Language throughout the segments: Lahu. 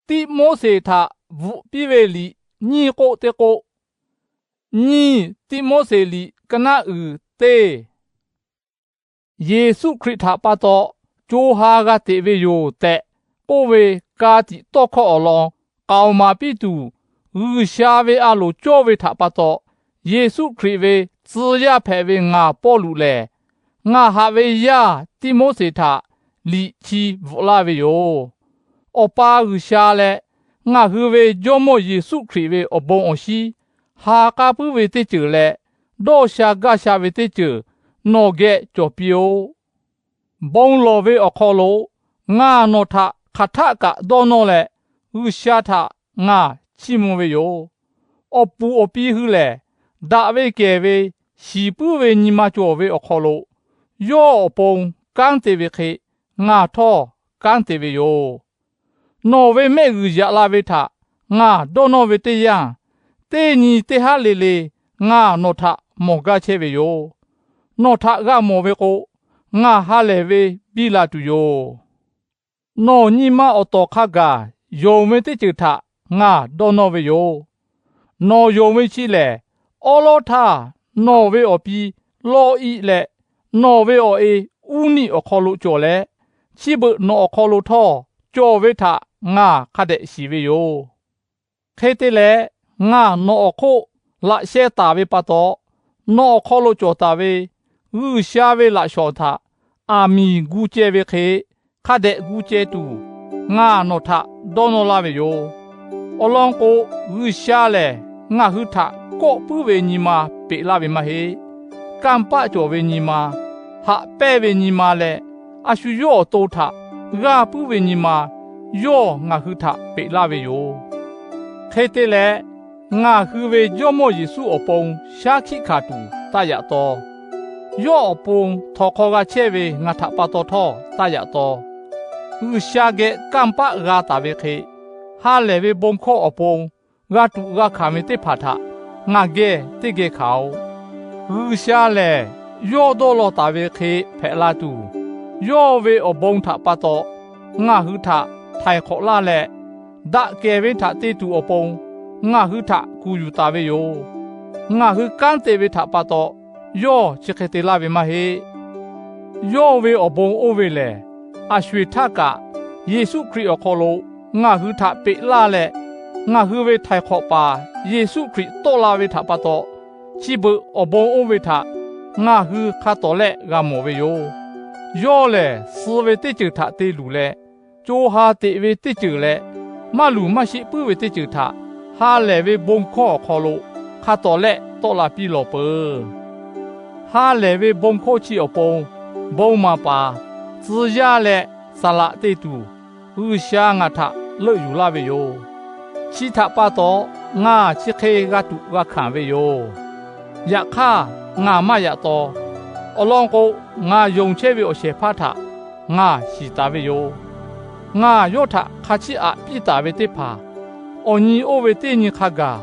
Tiˆmoˉseˍ htaꞈ bvuhꞈ piˇ ve liꞈ nyiˇ k'oˆ teˇ k'oˆ, nyiˇ Tiˆmoˉseˍ liꞈ ka naˆ uiˍ teˇ. Yeˍsuˆ Hkriꞈ htaꞈ pa taw co ha g'a teꞈ ve yoˬ tehꞈ k'oˆ ve ka tiꞈ tawˇ hkawˇ awˬ lawn k'aoˍ maˍ piˇ tuˬ, G'uiˬsha ve a loˍ cawˇ ve htaꞈ pa taw, Yeˍsuˆ Hkriꞈ ve tcuh yaˇ hpehꞈ ve ngaˬ Pawˇluꞈ lehˬ, ngaˬ haꞈ ve yaˇ Tiˆmoˉseˍ htaꞈ liꞈ chi bvuhꞈ laˇ ve yoˬ. Awˬ pa G'uiˬsha leh ngaˬ hui ve Jawˇmawˇ Yeˍsuˆ Hkriꞈ ve awˬ bon awˬ shinˉ, ha k'aˉ puiˉ ve teˇ ceuˬ leh dawˇ sha gaˇ sha ve teˇ ceuˬ nawˬ geh cawˬ piˇ-oˆ. Bon lawˬ ve awˬ hk'aw lo ngaˬ nawˬ htaꞈ hk'aˬ htaˆ kaꞈ dawˇ nawˇ leh, G'uiˬsha htaꞈ ngaˬ chiˇ mvuh ve yoˬ. Awˬ puˍ awˬ pi hui lehˬ, daꞈ ve kehˬ ve shiˍ puiˉ ve nyi ma cawˬ ve awˬ hk'aw lo, yawˇ awˬ pon kanˉ te ve hk'e ngaˬ htawˇ kanˉ te ve yoˬ. Nawˬ ve mehˆ g'uiˬ yaꞈ la ve htaꞈ ngaˬ dawˇ nawˇ ve teˇ yanˇ, teˇ nyi teˇ haˉ le le ngaˬ nawˬ htaꞈ mawˬ gaˇ chehˇ ve yoˬ. Nawˬ htaꞈ g'a mawˬ ve k'o, ngaˬ ha lehˬ ve biˇ la tuˬ yoˬ. Nawˬ nyi ma awˬ tawˍ hk'a gaˬ yonˍ ve teˇ ceuˬ htaꞈ ngaˬ dawˇ nawˇ ve yoˬ. Nawˬ yonˍ ve chi lehˬ, awˉ lawˉ htaˇ nawˬ ve awˬ pi lawˇ iˆ leh, nawˬ ve awˬ e uˉ niˆ awˬ hk'aw lo cawˬ leh, chi beuꞈ nawˬ awˬ hk'aw lo htawˇ cawˬ ve htaꞈ ngaˬ hk'a dehꞈ shiˍ ve yoˬ. Hk'e te leh, ngaˬ nawˬ awˬ hk'oˆ laꞈ sheh taˍ ve pa taw, nawˬ awˬ hk'aw lo cawˬ taˍ ve G'uiˬsha ve laꞈ shawnˍ htaꞈ aˬ miˍ gu ceh ve hk'e, hk'a dehꞈ gu ceh tuˬ ngaˬ nawˬ htaꞈ dawˇ nawˇ laˇ ve yoˬ. Awˬ lawn k'o, G'uiˬsha lehˬ ngaˬ hui htaꞈ kawˆ puiˉ ve nyi ma peꞈ laˇ ve maˇ heˆ. Kanˇ paˆ cawˬ ve nyi ma, haꞈ pehnˇ ve nyi ma leh, a shu yawˇ awˬ to htaꞈ g'aˇ puiˉ ve nyi ma, yawˇ ngaˬ hui htaꞈ peꞈ laˇ ve yoˬ. Hk'e te leh, ngaˬ hui ve Jawˇmawˇ Yeˍsuˆ awˬ pon shaˉ hkiˆ hkanˍ tuˬ taˇ yaꞈ taw. Yawˇ awˬ pon htawnˍ hk'aw g'a chehˇ ve ngaˬ htaꞈ pa taw htawˇ taˇ yaꞈ taw. G'uiˬsha geh kanˇ paˆ g'a taˍ ve hk'e, ha lehˬ ve bon hkawˇ awˬ pon g'a tuꞈ g'a hkanˍ ve teˇ hpaˍ htaꞈ ngaˬ geh teˇ geh hkanˍ-oꞈ. G'uiˬsha lehˬ, yawˇ dawˇ law taˍ ve hk'e hpehꞈ la tuˬ, yawˇ ve awˬ bon htaꞈ pa taw ngaˬ hui htaꞈ htaiˍ hk'awꞈ laˇ leh, daꞈ kehˬ ve htaꞈ te tuˬ awˬ pon ngaˬ hui htaꞈ kuˬ yuˬ taˍ ve yoˬ. Ngaˬ hui kanˉ te ve htaꞈ pa taw yawˇ chi hk'e te laˇ ve maˇ heˆ. Yawˇ ve awˬ bon oˇ ve lehˬ, aˬ sho eˬ htaˇ kaꞈ Yeˍsuˆ Hkriꞈ awˬ hk'aw lo ngaˬ hui htaꞈ peꞈ laˇ leh, ngaˬ hui ve htaiˍ hk'awꞈ paˍ Yeˍsuˆ Hkriꞈ tawˆ la ve htaꞈ pa taw, chi beuꞈ awˬ bon oˇ ve htaꞈ ngaˬ hui hk'a tawˍ lehˆ g'a mawˬ ve yoˬ. Yawˇ lehˬ, suh ve teˇ ceuˬ htaꞈ te luˬ leh, co ha teꞈ ve teˇ ceuˬ leh, maˇ luˬ maˇ sheˆ puiˉ ve teˇ ceuˬ htaꞈ ha lehˬ ve bon hkawˇ awˬ hk'aw lo hk'a tawˍ lehˆ tawˆ la piˇ lawˬ peuˬ. Ha lehˬ ve bon hkawˇ chi awˬ pon bon maˍ paˍ, tcuh yaˇ leh saˍ laꞈ te tuˬ, G'uiˬsha ngaˬ htaꞈ leuˆ yuˬ laˇ ve yoˬ. Chi htaꞈ pa taw, ngaˬ chi hk'e g'a tuꞈ g'a hkanˍ ve yoˬ. Yaꞈ hk'aˇ, ngaˬ maˇ yaꞈ taw. Awˬ lawn k'o, ngaˬ yonˍ chehˇ ve awˬ shehˍ hpaˇ htaꞈ ngaˬ shiˍ taˍ ve yoˬ. Ngaˬ yawˇ htaꞈ hk'a chiˇ aꞈ piˇ taˍ ve teˇ hpaˍ, awˬ nyi oˇ ve teˇ nyi hk'a gaˬ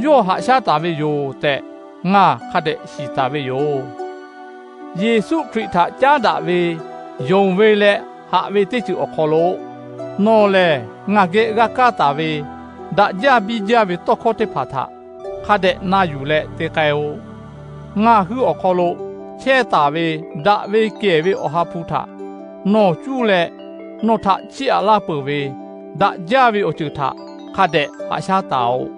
yawˇ haꞈ shaˉ taˍ ve yoˬ tehꞈ, ngaˬ hk'a dehꞈ shiˍ taˍ ve yoˬ. Yeˍsuˆ Hkriꞈ htaꞈ caˉ daꞈ ve, yonˍ ve leh haꞈ ve teˇ ceuˬ awˬ hk'aw lo, nawˬ lehˬ ngaˬ geh g'a kaˇ taˍ ve daꞈ jaˇ biˇ jaˇ ve tawˇ hkawˇ teˇ hpaˍ htaꞈ hk'a dehꞈ na yuˬ leh te k'ai-o. Ngaˬ hui awˬ hk'aw lo chehˇ taˍ ve daꞈ ve kehˬ ve Awˬ ha hpu htaꞈ nawˬ cuˇ leh, nawˬ htaꞈ chiˇ aꞈ laˇ peuˬ ve daꞈ jaˇ ve awˬ ceuˬ htaꞈ hk'a dehꞈ haꞈ shaˉ taˍ-oꞈ.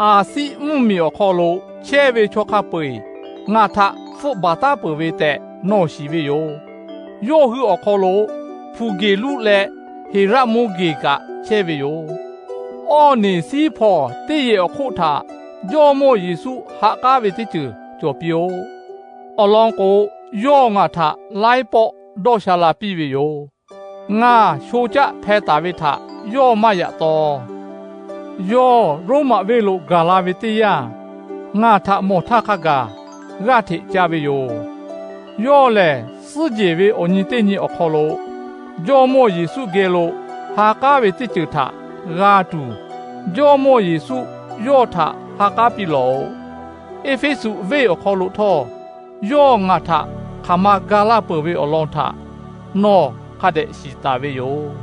Aˍsiˆ mvuhˇmiˬ awˬ hk'aw lo chehˇ ve chaw hk'a peu-eˬ ngaˬ htaꞈ hpfuhˆ baˬ taˉ peuˬ ve tehꞈ nawˬ shiˍ ve yoˬ. Yawˇ hui awˬ hk'aw lo Hpuˍgeˍluˆ leh Heˍraˆmonˇgeˍ kaꞈ chehˇ ve yoˬ. Awˇneˍsiˉhpawˍ teˇ yehˬ awˬ hk'oˆ htaꞈ Jawˇmawˇ Yeˍsuˆ ha k'aˉ ve teˇ ceuˬ cawˬ piˇ-oˆ. Awˬ lawn k'o, yawˇ ngaˬ htaꞈ laiˉ pawˆ dawˇ sha la piˇ ve yoˬ. Ngaˬ sho caˆ hpeh taˍ ve htaꞈ yawˇ maˇ yaꞈ taw. Yawˇ Roˉmaꞈ venˇ lo gaˬ la ve teˇ yanˇ, ngaˬ htaꞈ mawˬ htaˇ hk'a gaˬ g'aˇ hteꞈ ca ve yoˬ. Yawˇ lehˬ, suhˉ jehˬ ve awˬ nyi teˇ nyi awˬ hk'aw lo Jawˇmawˇ Yeˍsuˆ geh lo ha k'aˉ ve teˇ ceuˬ htaꞈ g'a tuˬ, Jawˇmawˇ Yeˍsuˆ yawˇ htaꞈ ha k'aˉ piˇ lawˬ-oꞈ. Eˇfeˇsuꞈ venˇ awˬ hk'aw lo htawˇ, yawˇ ngaˬ htaꞈ hk'aˬ ma ga laˇ peuˬ ve awˬ lawn htaꞈ nawˬ hk'a dehꞈ shiˍ taˍ ve yoˬ.